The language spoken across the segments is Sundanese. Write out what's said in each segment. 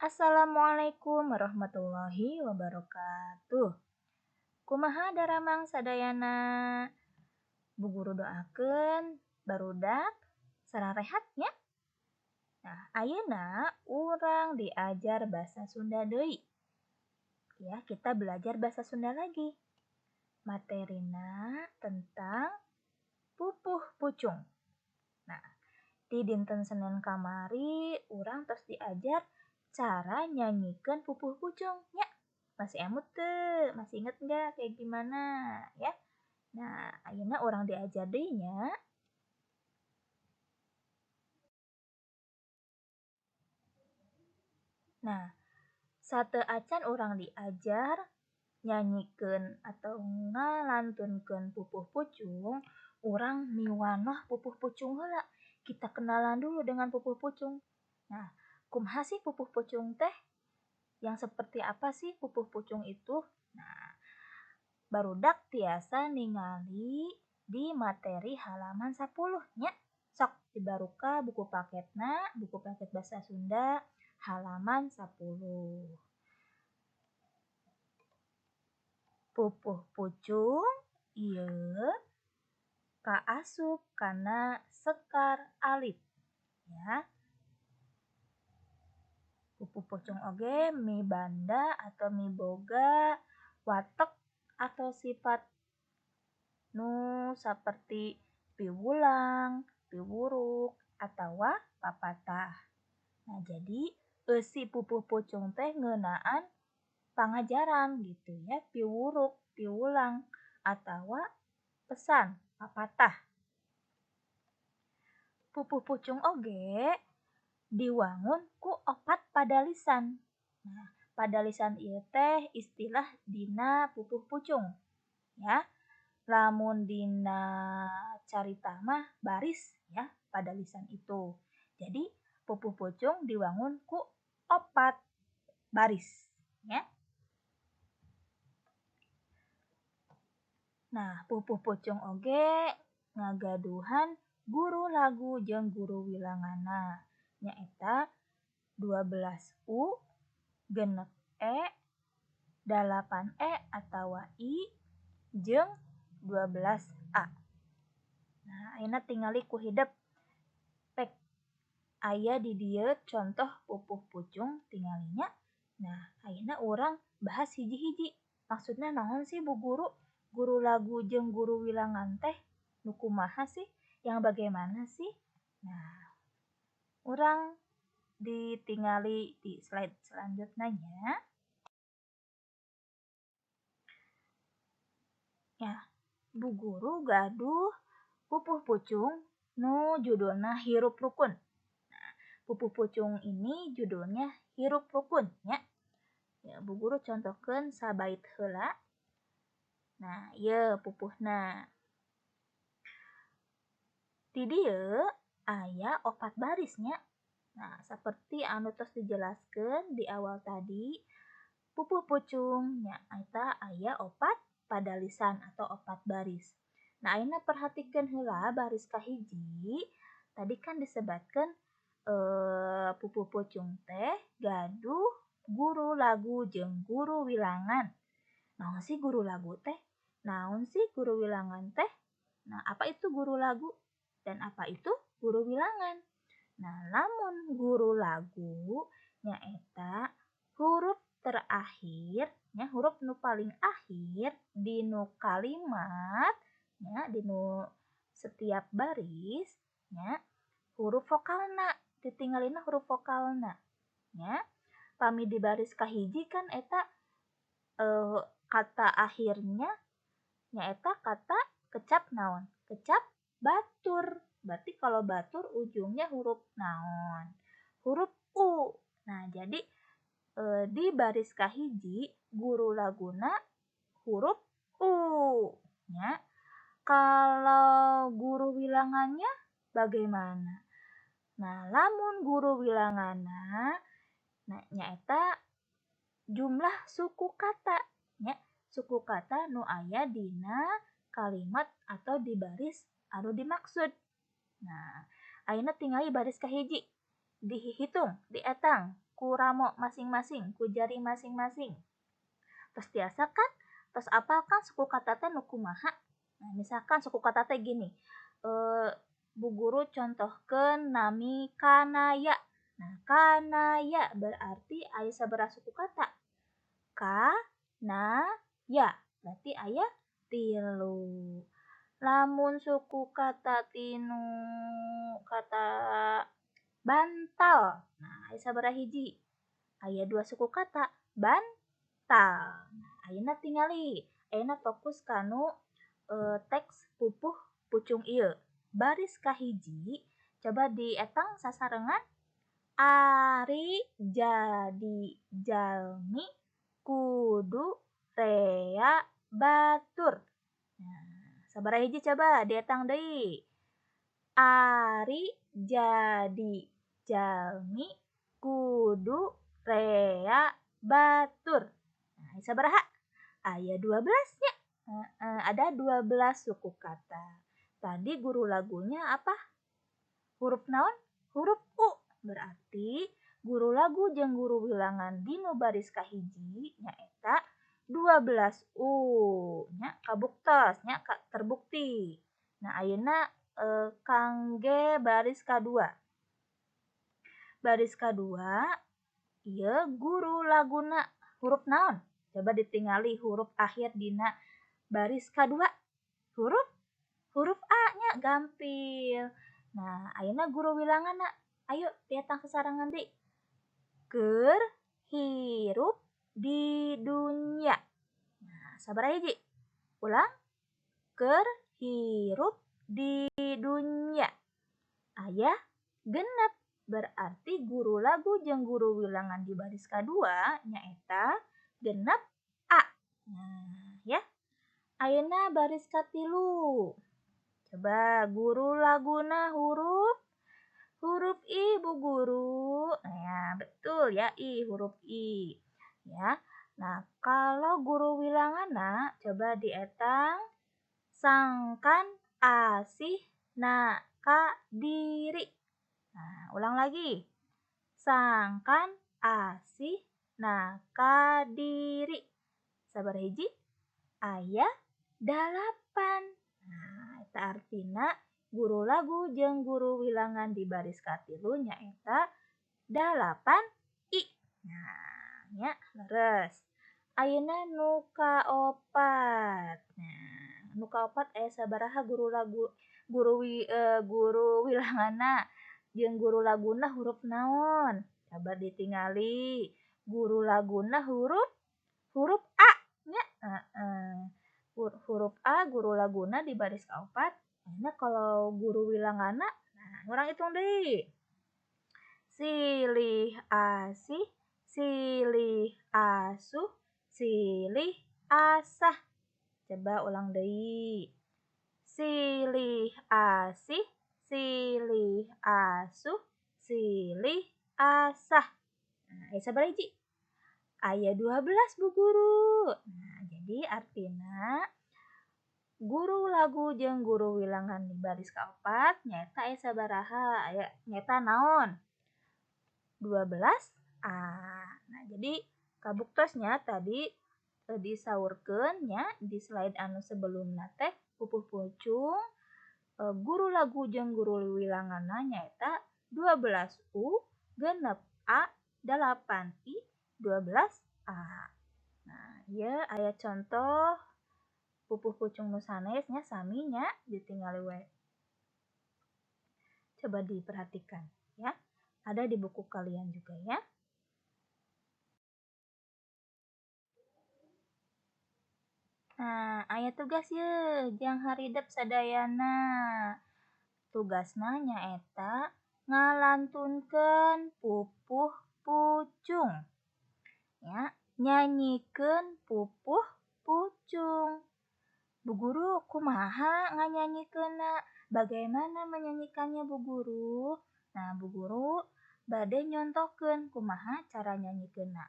Assalamualaikum warahmatullahi wabarakatuh. Kumaha daramang sadayana? Bu guru doakeun barudak sararehat nya. Nah, ayeuna urang diajar bahasa Sunda deui. Ya, kita belajar bahasa Sunda lagi. Materina tentang pupuh pucung. Nah, di dinten Senin kamari urang tos diajar cara nyanyikeun pupuh pucung nya. Masih emut teu? Masih inget nggak kayak gimana ya? Nah, ayeuna urang diajar deui nya. Nah, sateuacan urang diajar nyanyikeun atau ngalantunkeun pupuh pucung, urang miwanoh pupuh pucung heula. Kita kenalan dulu dengan pupuh pucung. Nah, kumaha sih pupuh pucung teh? Yang seperti apa sih pupuh pucung itu? Nah, barudak tiasa ningali di materi halaman 10 nya. Sok dibaruka buku paketna, buku paket bahasa Sunda halaman 10. Pupuh pucung ieu kaasup kana sekar alit ya. Pupuh pucung oge mibanda atau miboga watek atau sifat nu saperti piwulang, piwuruk, atawa papatah. Nah, jadi eusi pupuh pucung teh ngeunaan pangajaran gitu ya, piwuruk, piwulang, atawa pesan, papatah. Pupuh pucung oge diwangun ku opat padalisan. Nah, padalisan ieu teh istilah dina pupuh pucung ya. Lamun dina carita mah baris ya padalisan itu. Jadi pupuh pucung diwangun ku opat baris ya. Nah, pupuh pucung oge ngagaduhan guru lagu jeung guru wilanganna. Nyaeta 12 U, 6 E, 8 E atawa I, jeung 12 A. Nah, ayeuna tingali ku hidep. Pek aya di dieu contoh pupuh pucung tingalinya. Nah, ayeuna urang bahas hiji-hiji. Maksudna naon sih Bu Guru? Guru lagu jeung guru wilangan teh nu kumaha sih? Yang bagaimana sih? Nah, urang ditingali di slide selanjutnya nya. Ya, Bu Guru gaduh pupuh pucung nu judulna Hirup Rukun. Nah, pupuh pucung ini judulnya Hirup Rukun nya. Ya, Bu Guru contohkeun sabait heula. Nah, ieu pupuhna. Di dieu aya opat barisnya. Nah, seperti anu tos dijelaskeun di awal tadi, pupuh pucung nya eta aya opat padalisan atau opat baris. Nah, ayeuna perhatikeun heula baris kahiji. Tadi kan disebatkeun pupuh pucung teh gaduh guru lagu jeung guru wilangan. Naon sih guru lagu teh? Naon sih guru wilangan teh? Nah, apa itu guru lagu dan apa itu guru wilangan? Nah, lamun guru lagu nyaeta huruf terakhir nya, huruf nu paling akhir di nu kalimat nya, di nu setiap baris nya, huruf vokalna, ditinggalina huruf vokalna nya. Pami di baris kahiji kan eta kata akhirnya nyaeta kata kecap naon? Kecap batur. Berarti kalau batur ujungnya huruf naon? Huruf U. Nah, jadi di baris kahiji guru laguna huruf U nya. Kalau guru wilangannya bagaimana? Nah, lamun guru wilanganna nah nyaeta jumlah suku kata nya, suku kata nu aya dina kalimat atau di baris anu dimaksud. Nah, ayeuna tingali baris kahiji, dihitung, dietang. Ku ramo masing-masing, ku jari masing-masing. Terus tiasa kan? Terus apal kan suku kata teh nu kumaha? Nah, misalkan suku kata teh gini. Bu guru contohkeun nami Kanaya. Nah, Kanaya berarti aya sabaraha suku kata? Ka, na, ya. Berarti aya 3. Lamun suku kata tinu kata bantal. Nah, aya sabaraha hiji? Aya 2 suku kata, bantal. Nah, ayeuna tingali, ayeuna fokus kanu teks pupuh pucung ieu. Baris kahiji, coba dietang sasarengan. Ari jadi jalmi kudu rea batur. Nah, sabaraha hiji coba dietang deui. Ari jadi jalmi kudu rea batur. Nah, sabaraha? Aya 12 nya. Ada 12 suku kata. Tadi guru lagunya apa? Huruf naon? Huruf U. Berarti guru lagu jeung guru wilangan dinu baris kahiji nyaeta 12 U nya kabuktos nya terbukti. Nah, ayeuna kangge baris kadua. Baris kadua ieu guru laguna huruf naon? Coba ditingali huruf akhir dina baris kadua. Huruf A nya gampil. Nah, ayeuna guru wilanganna ayo dietang sasarengan deui. Keur hirup di dunya. Nah, sabaraha hiji? Ulang. Keur hirup di dunya. Aya 6. Berarti guru lagu jeung guru wilangan di baris kadua nyaeta 6 A. Nah, ya. Ayeuna baris katilu. Coba guru laguna huruf I, Bu Guru. Nah, ya, betul ya, I, huruf I. Ya. Nah, kalau guru wilanganna coba dietang sangkan asih na ka diri. Nah, ulang lagi. Sangkan asih na ka diri. Sabaraha hiji? Aya 8. Nah, eta artina guru lagu jeung guru wilangan di baris katilu nyaeta 8 I. Nah, nya leres. Ayeuna nu kaopat. Nah, nu kaopat aya sabaraha guru lagu guru wilanganna jeung guru laguna huruf naon? Coba ditingali. Guru laguna huruf A nya. Huruf A guru laguna di baris kaopat. Nah, kalau guru wilanganna, nah, urang hitung deui. Silih asih, silih asuh, silih asah. Coba ulang deui. Silih asih, silih asuh, silih asah. Nah, aya sabaraha hiji? Aya 12 Bu Guru. Nah, jadi artina guru lagu jeung guru wilangan di baris kaopat nyaeta aya sabaraha? Aya nyaeta naon? 12 A. Nah, jadi kabuktosnya tadi disaurkeun nya di slide anu sebelumna teh pupuh pucung guru lagu jeung guru wilanganna nyaeta 12 U 6 A 8 I 12 A. Nah, ieu aya contoh pupuh pucung nu sanes nya sami nya ditingali we. Coba diperhatikan ya. Ada di buku kalian juga ya. Nah, aya tugas ye jang haridep sadayana. Tugasna nyaeta ngalantunkeun pupuh pucung. Ya, nyanyikeun pupuh pucung. Bu Guru, kumaha nganyanyikeunna? Bagaimana menyanyikannya Bu Guru? Nah, Bu Guru bade nyontohkeun kumaha cara nyanyikeunna.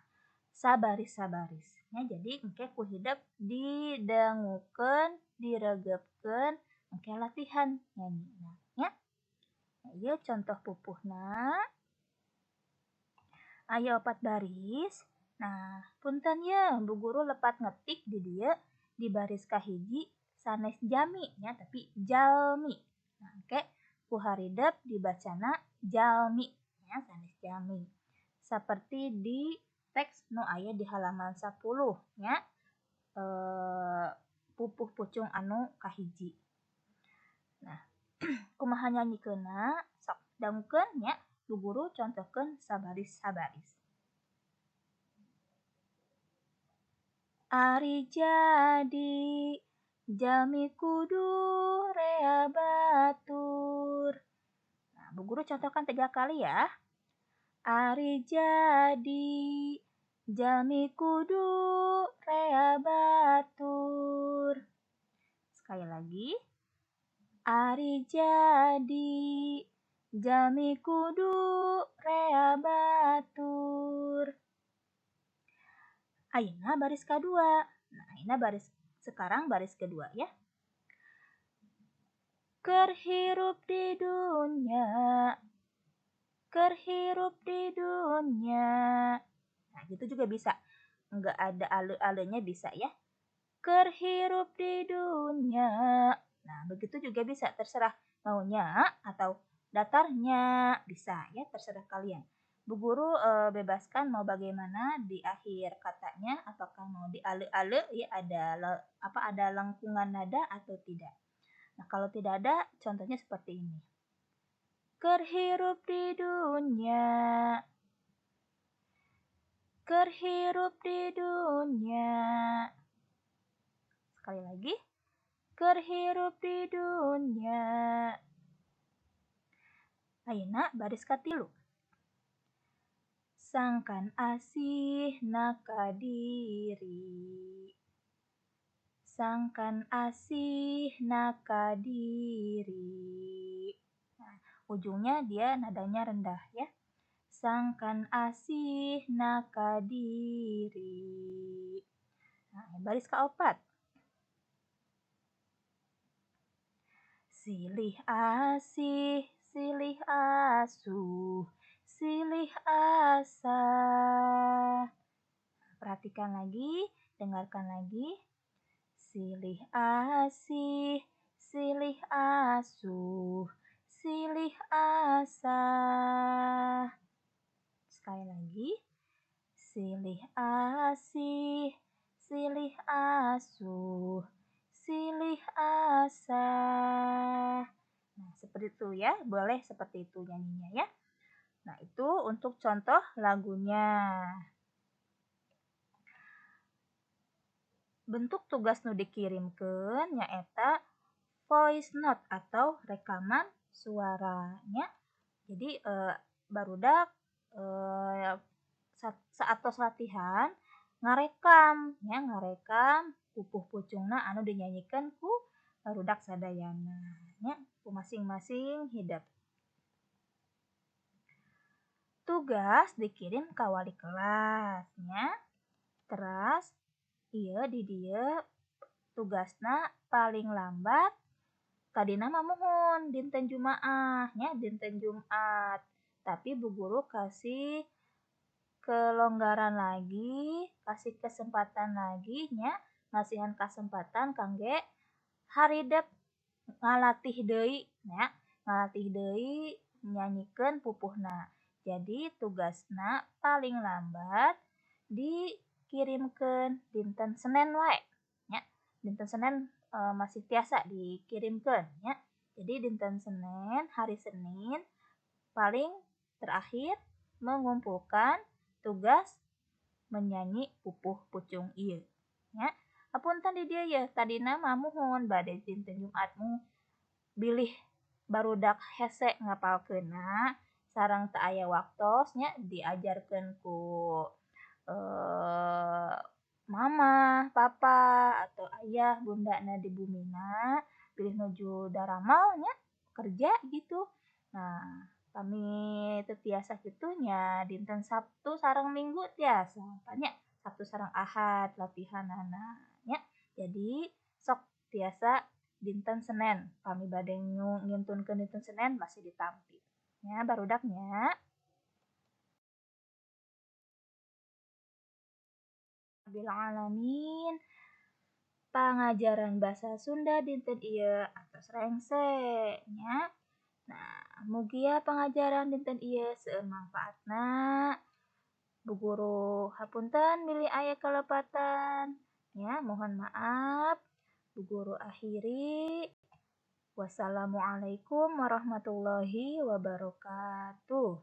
Sabaris-sabaris. Ya, jadi engke ku hidep didengukeun, diregepkeun, engke latihan nyanyina ya. Nah, ieu contoh pupuhna. Aya 4 baris. Nah, punten ye, Bu Guru lepat ngetik di dieu di baris kahiji sanes jami nya, tapi jalmi. Nah, engke ku haridep dibacana jalmi nya, sanes jami. Seperti di teks nu aya di halaman 10 nya, pupuh pucung anu kahiji. Nah, kumaha nyanyikeunna? Sok dangukeun nya, Bu Guru contohkeun sabaris-sabaris. Ari jadi jalmi kudu rea batur. Nah, Bu Guru contohkan 3 kali ya. Ari jadi jalmi kudu rea batur. Sekali lagi. Ari jadi jalmi kudu rea batur. Ayeuna baris kedua. Nah, ayeuna baris sekarang baris kedua ya. Keur hirup di dunya, keur hirup di dunya. Nah, gitu juga bisa. Enggak ada ale-alenya bisa ya. Keur hirup di dunya. Nah, begitu juga bisa, terserah maunya atau datarnya bisa ya, terserah kalian. Bu Guru bebaskan mau bagaimana di akhir katanya, apakah mau di ale-ale ya, ada ada lengkungan nada atau tidak. Nah, kalau tidak ada, contohnya seperti ini. Keur hirup di dunya, keur hirup di dunya. Sekali lagi. Keur hirup di dunya. Ayeuna baris katilu. Sangkan asih naka diri, sangkan asih naka diri. Nah, ujungnya dia nadanya rendah ya. Sangkan asih naka diri. Nah, baris keempat. Silih asih, silih asuh, silih asah. Perhatikan lagi, dengarkan lagi. Silih asih, silih asuh, silih asah. Sekali lagi. Silih asih, silih asuh, silih asah. Nah, seperti itu ya, boleh seperti itu nyanyinya ya. Nah, itu untuk contoh lagunya. Bentuk tugas nu dikirimkeun nyaeta voice note atau rekaman suaranya. Jadi barudak saat tos latihan ngarekam nya, ngarekam pupuh pucungna anu dinyanyikan ku barudak sadayana nya, ku masing-masing hidep. Tugas dikirim ka wali kelas nya. Teras ieu di dieu tugasna paling lambat tadina mah muhun dinten Jumaah nya, dinten Jumat. Tapi Bu Guru kasih kelonggaran lagi, kasih kesempatan lagi nya, ngasihan kesempatan kangge haridep ngalatih deui nya, ngalatih deui nyanyikeun pupuhna. Jadi tugasna paling lambat dikirimkeun dinten Senin wae nya. Dinten Senin masih tiasa dikirimkeun nya. Jadi dinten Senin, hari Senin paling terakhir mengumpulkan tugas menyanyi pupuh pucung ieu nya. Apunten di dieu ye, tadina mah muhun bade dinten Jumat mu bilih barudak hese ngapalkeunna sareng teu aya waktos nya diajarkeun ku mama, papa atau ayah bundana di bumina bilih nuju daramel nya kerja gitu. Nah, kami teu tiasa kitu nya dinten Sabtu sareng Minggu tiasa nya, Sabtu sareng Ahad latihanana nya. Jadi sok tiasa dinten Senin, kami bade ngintunkeun dinten Senin masih ditampi. Ya, barudaknya. Rabbil alamin. Pangajaran bahasa Sunda dinten ieu atos rengse nya. Nah, mugia pangajaran dinten ieu seueur mangfaatna. Bu guru hapunten bilih aya kalepatan ya, mohon maaf. Bu guru akhiri. Wassalamualaikum warahmatullahi wabarakatuh.